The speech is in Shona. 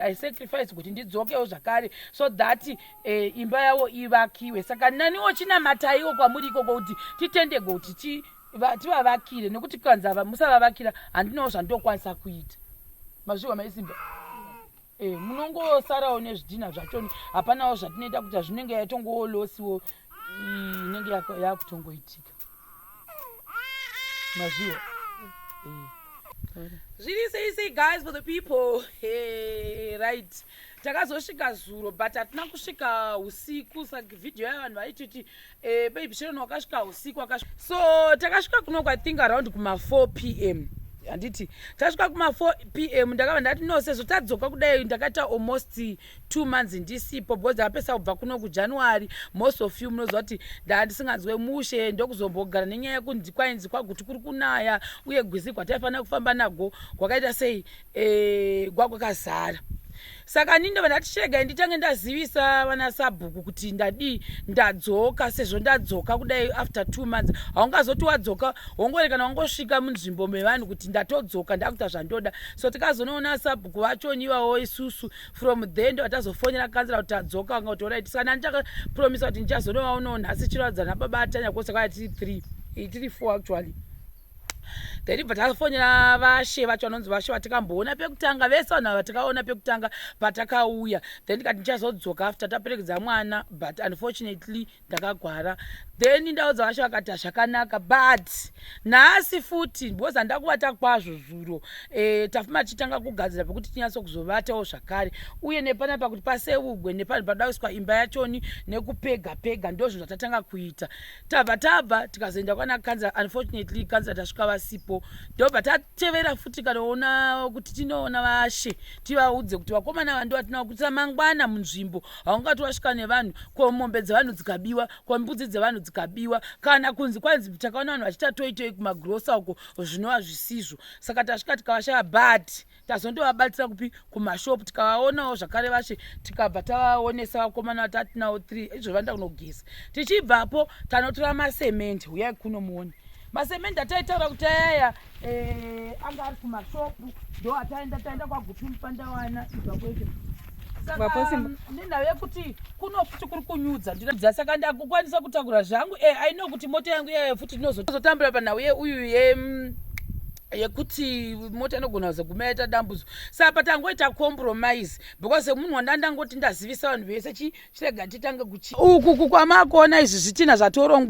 I sacrifice kuti ndidzokewo zvakare so that imba yavo ivakiwe. Saka naniwo chinamataiwo kwamuri ikoko kuti titendegwe kuti tivavakire, nekuti kanzi musavavakira, handinawo zvandokwanisa kuita. Mazviwa, maisimba, munongosarawo nezvidhina zvachoni, hapanawo zvatinoita kuti zvinenge yatongowo losiwo inenge yakutongoitika. Mazviwa. Zviri sei sei, guys, for the people? Hey, right, takazosvika zuro, but hatina kusvika usiku. Saka vhidhiyo yavanhu vaititi, "Baby Sharon wakasvika usiku." So takasvika kuno, I think around kuma4 p.m., handiti? Tasvika kuma4 p.m., ndakabva ndati, "No, sezvo tadzoka kudai, ndakaita almost 2 months ndisipo, because ndakapesa kubva kuno kuJanuary. Most of you munoziva kuti ndaa ndisinganzwe mushe, ndokuzombogara nenyaya yekunzi kwainzi kwaGuti kuri kunaya, uye gwizi kwataifanira kufamba nago kwakaita sei, kwakwakazara. Saka ndindobva ndati, chegai nditange ndazivisa vana sabhuku kuti ndadii, ndadzoka. Sezvo ndadzoka kudai after 2 months, haungazoti wadzoka wongorekana wangosvika munzvimbo mevanhu kuti ndatodzoka, ndakuita zvandoda. So tikazonoona sabhuku vachonivawo isusu. From there ndo vatazofonera kanzura kuti tadzoka, vanga kuti alright. Saka ndandichakapromisa kuti ndichazonovaonawo nhasi, chiratidza nababa atanya kwose kwaya tiri three, tiri four actually. Then bva tafonera vashe vacho, vanonzi vashe vatikamboona pekutanga, vese vanhu ava tikaona pekutanga patakauya. Then ndikati ndichazodzoka after taperekedza mwana, but unfortunately ndakagwara. Then ndaudza vashe, vakati hazvakanaka. But nhasi futi, because handakuvata kwazvo zuro, tafuma tichitanga kugadzira pekuti tinyatso kuzovatawo zvakare, uye nepanapa kuti paseugwe nepanhu pada kuiswa imba yachoni nekupega pega, ndo zvinhu zvatatanga kuita. Tabva tikazoenda kwana kanzura. Unfortunately kanzura tasvika vasipo. Ndobva tatevera futi kanoona kuti tinoona vashe, tivaudze kuti vakomana vando vatinavo, kuitira mangwana munzvimbo haungati wasvika nevanhu, ko mombe dzevanhu dzikabiwa, ko mbudzi dzevanhu dzikabiwa, kana kunzi kwanzi takaona vanhu vachiita toitoi kumagirosa uko, zvinova zvisizvo. Saka tasvika tikavashaya, but tazondovabatsira kupi, kumashopu. Tikavaonawo zvakare vashe, tikabva tavaonesa vakomana vatatinawo 3 izvo vanoda kunogeza. Tichibvapo tanotora masemende. Uyai kuno muone masemende ataitaura kuti ayaya, anga ari kumashopu, ndo ataenda. Taenda kwaGupi Mupandawana, ibva kwete. Saka nenhau yekuti kuno futi kuri kunyudza ndinodza, saka ndakukwanisa kutakura zvangu. I know kuti mota yangu iyayo futi tinozotambura panhau yeuyu yekuti mota inogona kuzoguma yaita dambudzo. Saka patangoita compromise, because semunhu wandandangoti ndazivisa vanhu vese, chirega titange kuchi uku kwamakuona izvi zvitina zvatorongwa.